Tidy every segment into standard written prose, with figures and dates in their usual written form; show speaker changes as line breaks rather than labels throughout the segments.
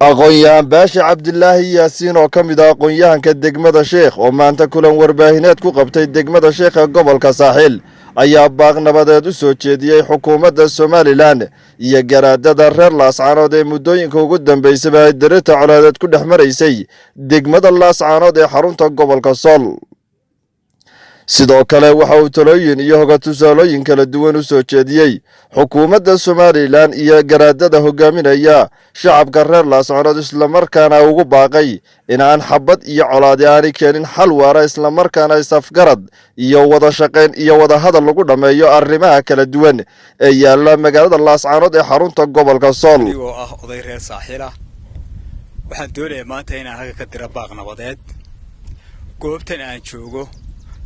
Aqoon-yahan Baashi Cabdilaahi Yaasiin oo ka mid ah aqoon-yahanka degmada Sheekh oo maanta kulan warbaahineed ku qabtay degmada Sheekh ee gobolka Saaxiil ayaa baaq nabadeed u soo jeediyey xukuumadda Somaliland iyo garaadada reer Laascaanood ee muddooyinka ugu dambeysaba ay dirirta colaadeed ku dhex maraysay degmada Laascaanood ee xarunta gobolka Sool. Sidoo kale waxa uu talooyin iyo hoga tusaalooyin kala duwan u soo jeediyey xukuumadda Somaliland iyo garaadada hogaaminaya shacabka reer Laascaanood, islamarkaana ugu baaqay in aan xabad iyo colaadi aanay keenin xal waara, islamarkaana isafgarad iyo wada shaqayn iyo wadahadal lagu dhammeeyo arrimaha kala duwan ee yaalla magaalada Laascaanood ee xarunta gobolka Sool.
Anigoo ah oday reer Saaxiil ah, waxaan doonayaa maanta inaan halka ka dira baaq nabadeed. Goobtan aan joogo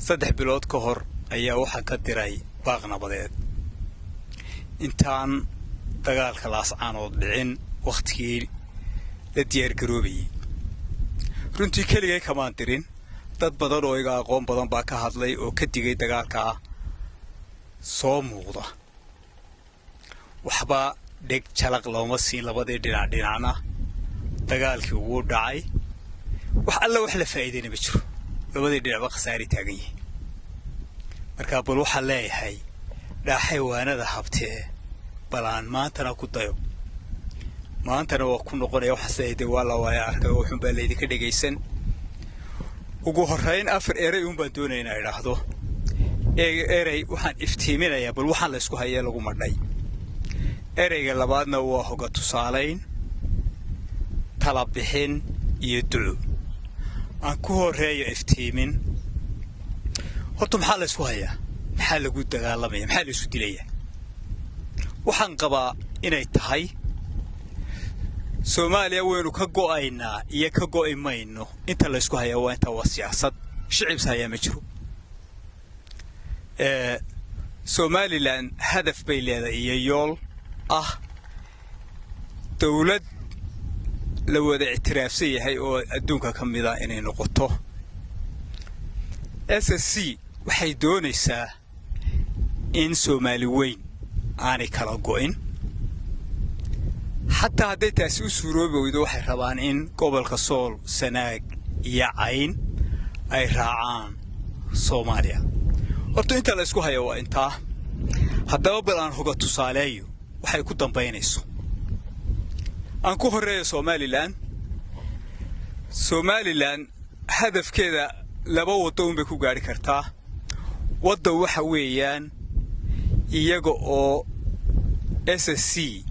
3 bilood ka hor ayaa waxaan ka diray baaq nabadeed, intaan dagaalka Laascaanood dhicin, wakhtigii la diyaargaroobayay. Runtii keligay kamaan dirin, dad badan oo iga aqoon badan baa ka hadlay oo ka digay dagaalkaa soo muuqda. Waxba dheg jalaq looma siin labadii dhinac. Dhinacna dagaalkii wuu dhacay, wax alla wax la faa'iidayna ma jiro, labadii dhinacba khasaari taagan yihiin. Marka bal waxaan leeyahay, dhaaxay waanada habtee, bal aan maantana ku dayo, maantana waa ku noqonaya. Waxaan leeyahay dee waa la waaya arkay oo wuxuun baa laydinka dhegaysan. Ugu horrayn afar erey uun baan doonaya inaa idhaahdo. Erey waxaan iftiiminayaa bal waxaan la isku hayee lagu madhay. Ereyga labaadna waa hoga tusaalayn, tala bixin iyo duco. Aan ku horreeyo iftiimin. Horta maxaa la ysku hayaa? Maxaa lagu dagaalamaya? Maxaa la isku dilayaa? Waxaan qabaa inay tahay Soomaaliya waynu ka go'aynaa iyo ka go'i mayno. Inta la ysku hayaa waa intaa, waa siyaasad, shicibs hayaa ma jiro. Somaliland hadaf bay leedahay iyo yool ah dawlad la wada ictiraafsan yahay oo adduunka ka mida inay noqoto. SSC waxay doonaysaa in Soomaali weyn aanay kala go'in. Xataa hadday taasi u suuroobi weydo, waxay rabaan in gobolka Sool, Sanaag iyo Cayn ay raacaan Soomaaliya. Horta intaa la ysku haya waa intaa. Haddaba bal aan hoga tusaaleeyo waxay ku dambaynayso. Aan ku horreeya Somaliland. Somaliland hadafkeeda laba waddo unbay ku gaadhi kartaa. Wadda waxa weeyaan iyaga oo SSC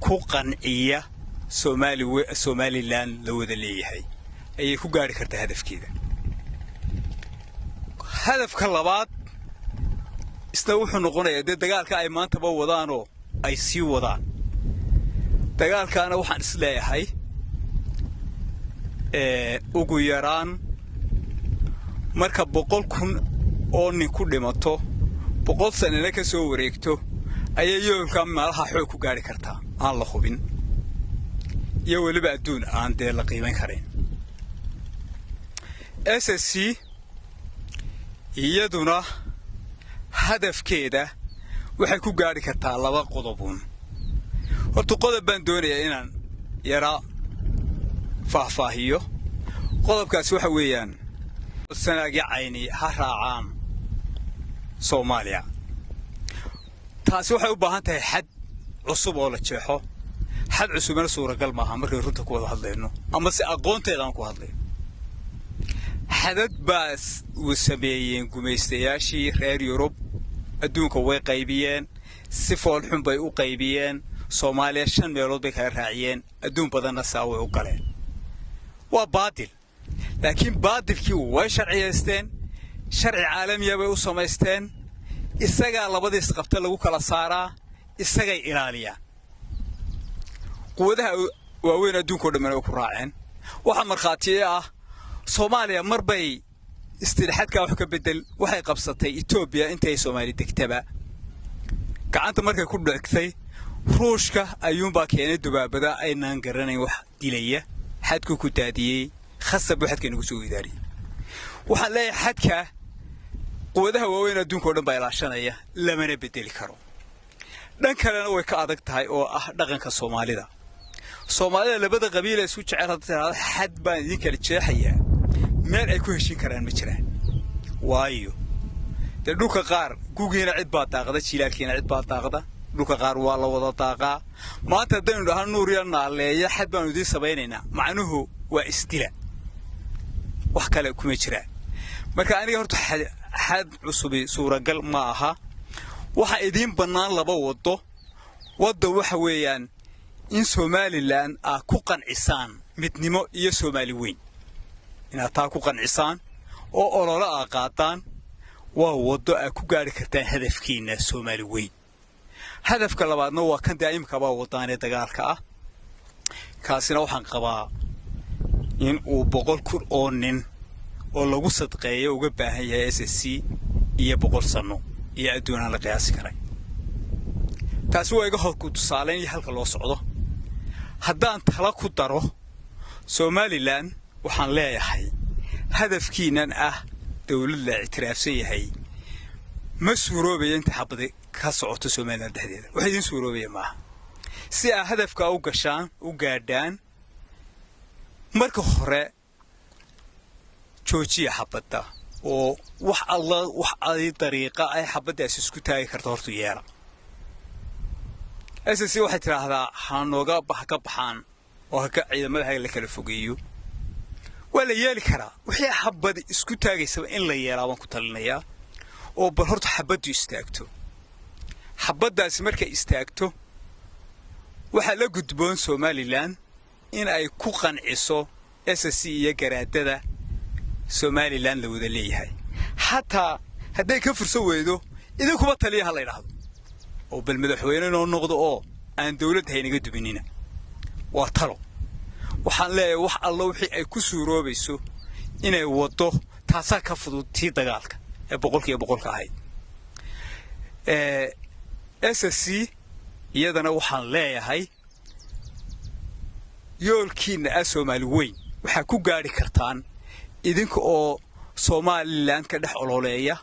ku qanciya Somaliland la wada leeyahay ayay ku gaadhi kartaa hadafkeeda. Hadafka labaad isna wuxuu noqonayaa dee dagaalka ay maantaba wadaanoo ay sii wadaan. Dagaalkaana waxaan is leeyahay ugu yaraan marka 100,000 oo nin ku dhimato, 100 sanana ka soo wareegto, ayay yoolka maalaha xoog ku gaadhi kartaa aan la hubin iyo weliba adduun aan dee la qiimayn karayn. SSC iyaduna hadafkeeda waxay ku gaadhi kartaa laba qodobuun. Horta qodob baan doonayaa inaan yara faahfaahiyo. Qodobkaasi waxa weeyaan Sanaagi Cayni ha raacaan Soomaaliya. Taasi waxay u baahan tahay xad cusub oo la jeexo. Xad cusubna suuragal maaha markay runta ku wada hadlayno ama se aqoonteeda aan ku hadlayno. Xadad baa uu sameeyeen gumaystayaashii reer Yurub. Adduunka way qaybiyeen, si foolxun bay u qaybiyeen. Soomaaliya shan meelood bay kala raaciyeen, adduun badanna saa way u galeen. Waa baadil, laakiin baadilkii way sharciyaysteen, sharci caalamiya bay u samaysteen. Isagaa labadiis qabta lagu kala saaraa, isagay ilaaliyaan. Quwadaha waaweyn adduunka o dhamman way ku raaceen. Waxaa markhaatiye ah Soomaaliya mar bay istidxadkaa wax ka beddel. Waxay qabsatay Etoobiya intay Soomaali degtaba gacanta markay ku dhegtay. Ruushka ayuunbaa keenay dubaabada aynaan garanayn wax dilaya, xadkuu ku daadiyey, khasab buu xadka inagu soo idaariyey. Waxaan leeyahay xadka quwadaha waaweyn adduunka o dhan baa ilaashanaya, lamana bedeli karo. Dhan kalena way ka adag tahay oo ah dhaqanka Soomaalida. Soomaalida labada qabiil ee isku jecel hadda tiraahdo xad baan idin kala jeexayaa, meel ay ku heshin karaan ma jiraan. Waayo dee dhulka qaar gugiina cid baa daaqda, jilaalkiina cid baa daaqda, dhulka qaar waa la wada daaqaa. Maanta haddaynu dhaha Nuur iyo Naaleeya xad baanu idiin samaynaynaa, macnuhu waa isdila, wax kale kuma jiraan. Marka aniga horta xad cusubi suuragal ma aha. Waxa idiin bannaan laba waddo. Wadda waxa weeyaan in Somaliland aad ku qancisaan midnimo iyo Soomaali weyn, inaad taa ku qancisaan oo ololo aa qaadaan, waa waddo aad ku gaadhi kartaan hadafkiinna Soomaali weyn. Hadafka labaadna waa kan daa'imkabaa wadaanee dagaalka ah. Kaasina waxaan qabaa in uu 100,000 oo nin oo lagu sadqeeyo uga baahan yahay SSC iyo 100 sanno iyo adduun aan la qiyaasi karay. Taasi waa iga horku tusaalayn iyo halka loo socdo. Haddaan tala ku daro, Somaliland waxaan leeyahay hadafkiinan ah dawlad la ictiraafsan yahay ma suuroobaya inta xabadi ka socoto Somaliland dhexdeeda. Wax idiin suuroobaya maaha. Si aa hadafkaa u gashaan, u gaadhaan, marka hore joojiya xabadda oo wax alla wax ay dariiqa ay xabaddaasi isku taagi karta hortu yeela. SSC waxay tidhaahdaa ha nooga ka baxaan oo haka ciidamada ha la kala fogeeyo. Waa la yeeli karaa. Wixii xabadi isku taagaysaba in la yeelaa baan ku talinayaa, oo bal horta xabaddu istaagto. Xabaddaasi markay istaagto, waxaa la gudboon Somaliland in ay ku qanciso SSC iyo garaadada Somaliland la wada leeyahay. Xataa hadday ka furso weydo, idinkuma taliya ha la ydhaahdo, oo bal madaxweyne noo noqdo oo aan dawladda haynaga duminina. Waa talo. Waxaan leeyahay wax allo wixii ay ku suuroobayso inay waddo, taasaa ka fudud tii dagaalka ee 100% ahayd. SSC iyadana waxaan leeyahay yoolkiinna ah Soomaali weyn waxaa ku gaadhi kartaan idinka oo Somaliland ka dhex ololeeya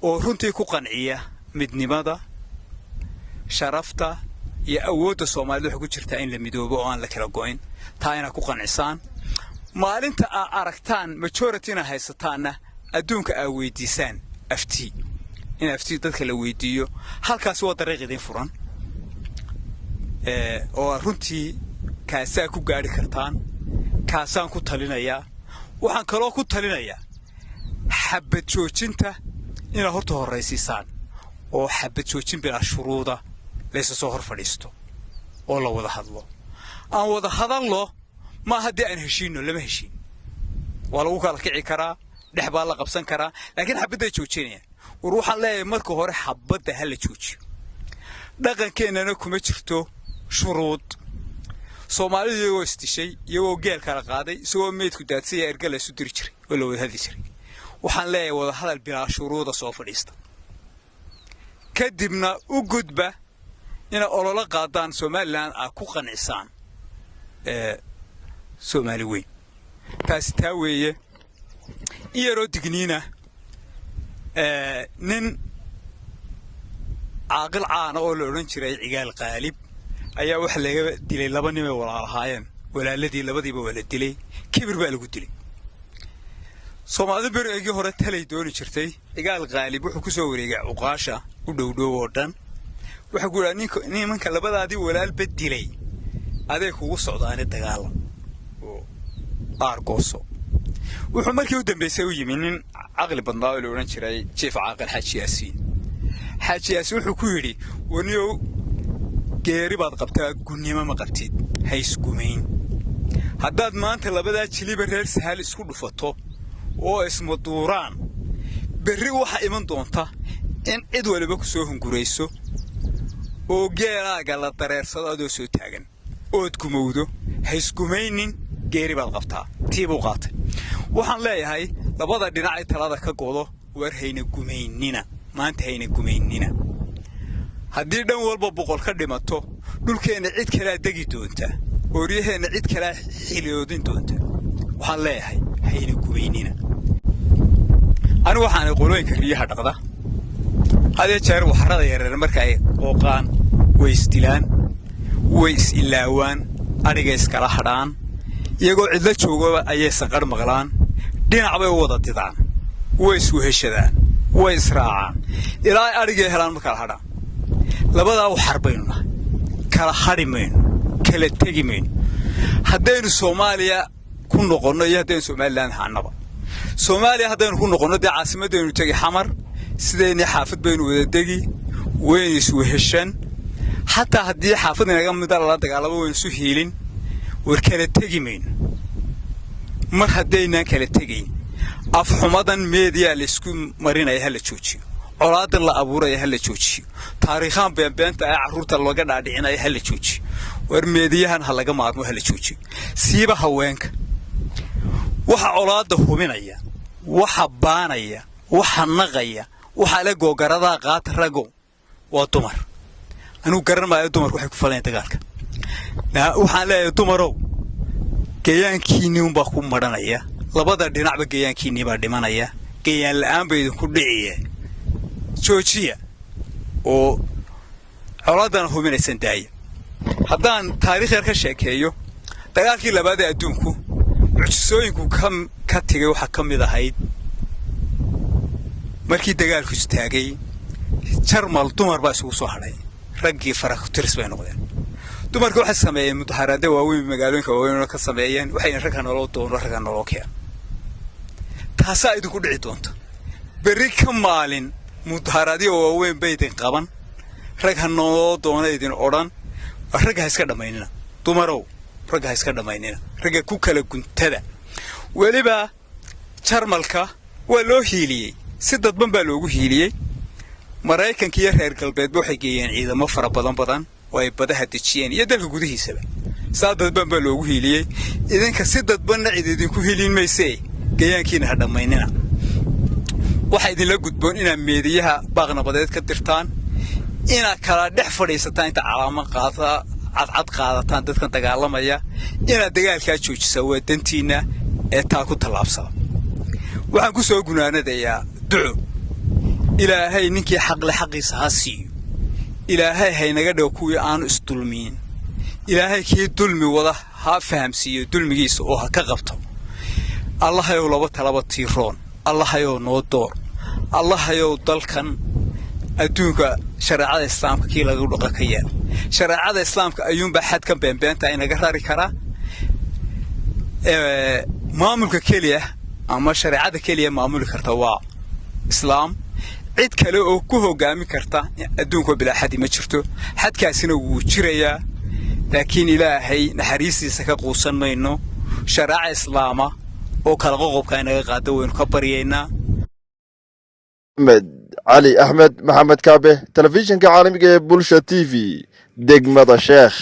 oo runtii ku qanciya midnimada, sharafta iyo awoodda Soomaalida waxay ku jirtaa in la midoobo oo aan la kala go'in. Taa inaad ku qancisaan, maalinta aa aragtaan majority inaad haysataanna, adduunka aa weydiisaan afti, in afti dadka la weydiiyo. Halkaasi waa dariiq idiin furan oo runtii kaasaa ku gaadhi kartaan. Kaasaan ku talinayaa. Waxaan kaloo ku talinayaa xabad joojinta inaad horta horraysiisaan, oo xabad joojin bilaa shuruuda laysa soo hor fadhiisto oo la wada hadlo. Aan wada hadallo maa haddii aan heshiinno, lama heshiin, waa lagu kala kici karaa, dhex baa la qabsan karaa, laakiin xabadday joojinayaan. War waxaan leeyahay marka hore xabadda ha la joojiyo. Dhaqankeennana kuma jirto shuruud. Soomaalidu iyagoo isdishay, iyagoo geel kala qaaday, isagoo meydku daadsaya, erga la isu diri jiray oo la wada hadli jiray. Waxaan leeyahay wadahadal bilaa shuruuda soo fadhiista, kadibna u gudba inaad ololo qaadaan, Somaliland aad ku qancisaan Soomaali weyn. Taasi taa weeye. In yaroo digniina, nin caaqil caana oo la odhan jiray Cigaal Qaalib ayaa waxa laga dilay laba nimay walaalahaayeen. Walaaladii labadiiba waa la dilay, kibir baa lagu dilay. Soomaalida berigii hore talay dooni jirtay. Cigaal Qaalib wuxuu ku soo wareegay cuqaasha u dhowdhow oo dhan. Wuxuu ku yidhaha, nimanka labadaadii walaalba dilay aday kugu socdaane dagaalam oo aargooso. Wuxuu markii u dambaysay u yimi nin caqli badnaa oo la odhan jiray Jiif Caaqil Xaaji Yaasiin. Xaaji Yaasiin wuxuu ku yidhi, waniyow, geeri baad qabtaa, gunnimo ma qabtid, ha isgumayn. Haddaad maanta labadaa jiliba reer Sahal isku dhufato oo ismaduuraan, berri waxaa iman doonta in cid waliba ku soo hungurayso oo geelaaga la dareersado adoo soo taagan ood gumowdo. Ha isgumaynin, geeri baad qabtaa. Tii buu qaatay. Waxaan leeyahay labada dhinacay talada ka godo, war hayna gumaynina maanta, hayna gumaynina. Haddii dhan walba 100 ka dhimato, dhulkeenna cid kalaa degi doonta, ooryaheenna cid kalaa xiliyoodin doonta. Waxaan leeyahay hayna gumaynina. Anigu waxaanay qolooyinka riyaha dhaqda. Hadee jeer waxarada yareer marka ay qooqaan, way isdilaan, way is ilaawaan. Adhigay iskala hadhaan, iyagoo cidlo joogaba ayay sanqarh maqlaan. Dhinac bay u wada didaan, way isweheshadaan, way israacaan ilaa ay adhigay helaan. Ma kala hadhaan. Labadaa waxar baynu nahay, kala hadhi mayno, kala tegi mayno. Haddaynu Soomaaliya ku noqonno iyo haddaynu Somaliland ahaanaba, Soomaaliya haddaynu ku noqonno, dee caasimadaynu tegi Xamar, sideennii xaafad baynu wada degi, waynu isweheshan. Xataa haddii xaafad inaga mida lala dagaalamo, waynu isu hiilin. War kala tegi mayno. Mar haddaynaan kala tegayn, afxumadan meediyaa laysku marinaya ha la joojiyo, colaadan la abuuraya ha la joojiyo, taariikhaan beenbeenta ee carruurta looga dhaadhicinaya ha la joojiyo. War meediyahan ha laga maarmo, ha la joojiyo. Siiba haweenka, waxa colaadda hubinaya, waxa baanaya, waxa naqaya, waxa le googaradaa qaata rago waa dumar. Anigu garan maayo dumarku waxay ku falayan dagaalka. Waxaan leeyahay, dumarow, gayaankiinnii unbaa ku madhanaya. Labada dhinacba gayaankiinnii baa dhimanaya, gayaan la'aan ba idinku dhiciye. Joojiya oo colaaddana hubinaysan daaya. Haddaan taariikh yar ka sheekeeyo, dagaalkii labaad ee adduunku mucjisooyinku ka tegay waxaa ka mid ahayd, markii dagaalku istaagay, Jarmal dumar baa isugu soo hadhay, raggii faraku-tiris bay noqdeen. Dumarka waxay sameeyeen mudaharaadda waaweyn, magaalooyinka waaweyn ka sameeyeen. Waxayna ragga naloo doono, ragga naloo keeno. Taasaa idinku dhici doonta berri ka maalin. Mudaharaadyo waaweyn bay idin qaban, rag ha naloo doono idin odhan. Ragga ha iska dhammaynina, dumarow, ragga ha iska dhammaynina, ragga ku kala guntada. Weliba Jarmalka waa loo hiiliyey, si dadban baa loogu hiiliyey. Maraykanka iyo reer galbeedba waxay geeyeen ciidamo fara badan badan oo ay badaha dejiyeen iyo dalka gudihiisaba. Saa dadban baa loogu hiiliyey. Idinka si dadbanna cid idinku hiilin maysee, gayaankiina ha dhammaynina. Waxaa idinla gudboon inaad meediyaha baaq nabadeed ka dirtaan, inaad kala dhex fadhiisataan, inta calaamo qaata cadcad qaadataan dadkan dagaalamaya, inaad dagaalkaa joojisaa waa dantiinna ee taa ku tallaabsada. Waxaan ku soo gunaanadayaa duco. Ilaahay ninkii xaqle xaqiisa ha siiyo. Ilaahay haynaga dhigo kuwii aanu isdulmiin. Ilaahay kii dulmi wada ha fahamsiiyo dulmigiisa oo ha ka qabto. Allahayow laba talaba tiiroon, Allahayow noo door. Allahayow dalkan adduunka shareecada Islaamka kii lagu dhaqa ka yeel. Shareecada Islaamka ayuunbaa xadkan beenbeenta inaga rari karaa. Maamulka keliya ama shareecada keliya maamuli karta waa Islaam. Cid kale oo ku hogaami karta adduunkoo bilaa xadi ma jirto. Xadkaasina wuu jirayaa, laakiin Ilaahay naxariistiisa ka quusan mayno. Shareeca Islaama oo kala qoqobka inaga qaada waynu ka baryaynaa.
Axmed Cali Axmed, Maxamed Kaabe, telefishinka caalamiga ee Bulsha TV, degmada Sheekh.